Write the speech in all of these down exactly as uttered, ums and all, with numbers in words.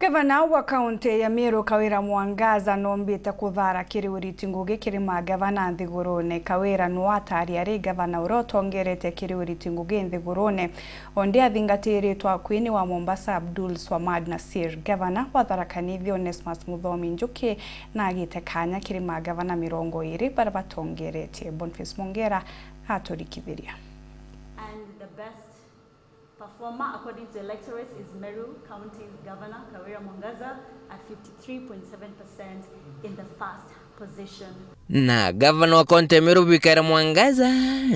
Gavana wa kaunti ya Meru Kawira Mwangaza noombite kuthara kiri uriti ngugi kiri magavana nthigurune. Kawira nwe atari ari gavana uria utongerete kiri uriti ngugi nthigurune, o ndi athingatiritwe akui ni wa Mombasa Abdul Swamad Nasir. Gavana wa Tharaka Nithi Onesmus Muthomi Njuki naagite kanya kiri magavana mirongo iri baria batongeretie. Boniface Mongera aturikithiria. And the best performer, according to electorates, is Meru County's Governor Kawira Mwangaza at fifty-three point seven percent in the first position. Na gavana wa kaunti ya Meru Kawira Mwangaza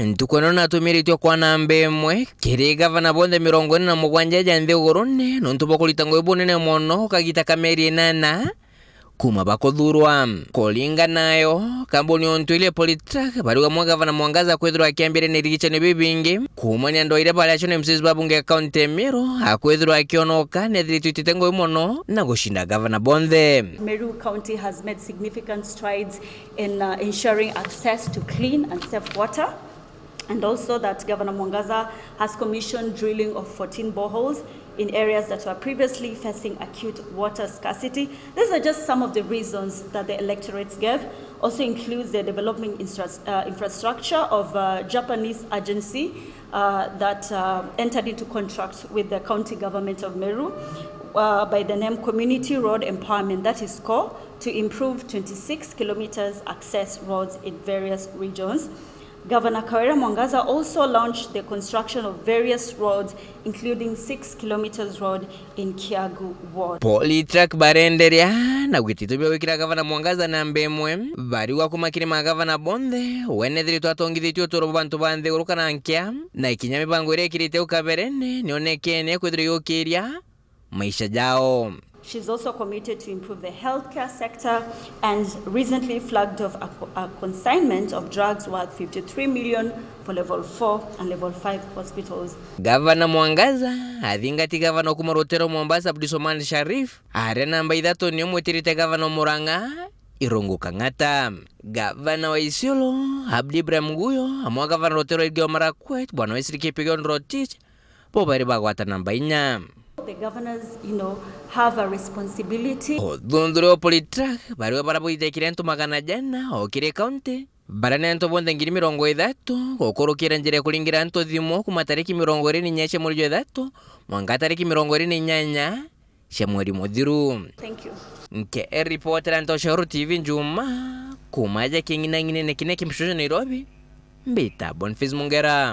ntuku ino natumiritwe kwa namba imwe kiri gavana bonthe mirongo ina na mugwanja ja nthigurune nontu bwa kurita ngugi bunene mono kagita ka mieri inana kuma bakuthurwa. Kuringana nayo, kambuni ya Ntwili Polytrack bariuga mwa gavana Mwangaza akwithirwa akiambiria na irigicanio bibingi kuumania na andu iria bari acio na M Cs ba bunge ya kaunti ya Meru, akwithirwa akionoka nethiritwe itite ngugi mono na gucinda gavana bonthe. Meru County has made significant strides in, uh, ensuring access to clean and safe water. And also that Governor Mwangaza has commissioned drilling of fourteen boreholes in areas that were previously facing acute water scarcity. These are just some of the reasons that the electorates gave. Also includes the development infra-, uh, infrastructure of a Japanese agency, uh, that, uh, entered into contract with the county government of Meru, uh, by the name Community Road Empowerment, that is CORE, to improve twenty-six kilometers access roads in various regions. Governor Kawira Mwangaza also launched the construction of various roads, including six kilometers road in Kiagu Ward. Polytrack barenderea na gwita itumi bia gwikira gavana Mwangaza namba imwe, bariuga kuma kiri magavana bonthe, we nethiritwe atongithitie uturo bwa bantu ba nthiguru kana nkia, na ikinya mibango iria ikirite au kaberene nionekene kwithirwa yukiria maisha jao. She's also committed to improve the healthcare sector and recently flagged off a, a consignment of drugs worth fifty-three million for level four and level five hospitals. Gavana Mwangaza athingati gavana kuma rutero Mombasa Abdulswamad Sharif, aria namba ithatu nio mwitirite gavana Murang'a Irungu Kang'ata. Gavana wa Isiolo Abdi Ibrahim Guyo amwe gavana rutero Elgeyo Marakwet Bwana Wesley Kipchoge Rotich, bo bairi bagwata namba inya. The governors, you know, have a responsibility. Uthunthuri wa Polytrack, bariwe bara bwitekire antu magana jana o kiri kaunti, baria ni antu bonthe ngiri mirongo ithatu, gukurukira njira ya kuringira antu thimu kuma tariki mirongo iri na inya cia mweri jwa ithatu, mwanka tariki mirongo iri na inyanya cia mweri muthiru. Thank you. Nke ripotera Ntoshoro T V Njuma, kuma aja king'inang'inene kine kimshojo Nairobi, mbita Boniface Mungera.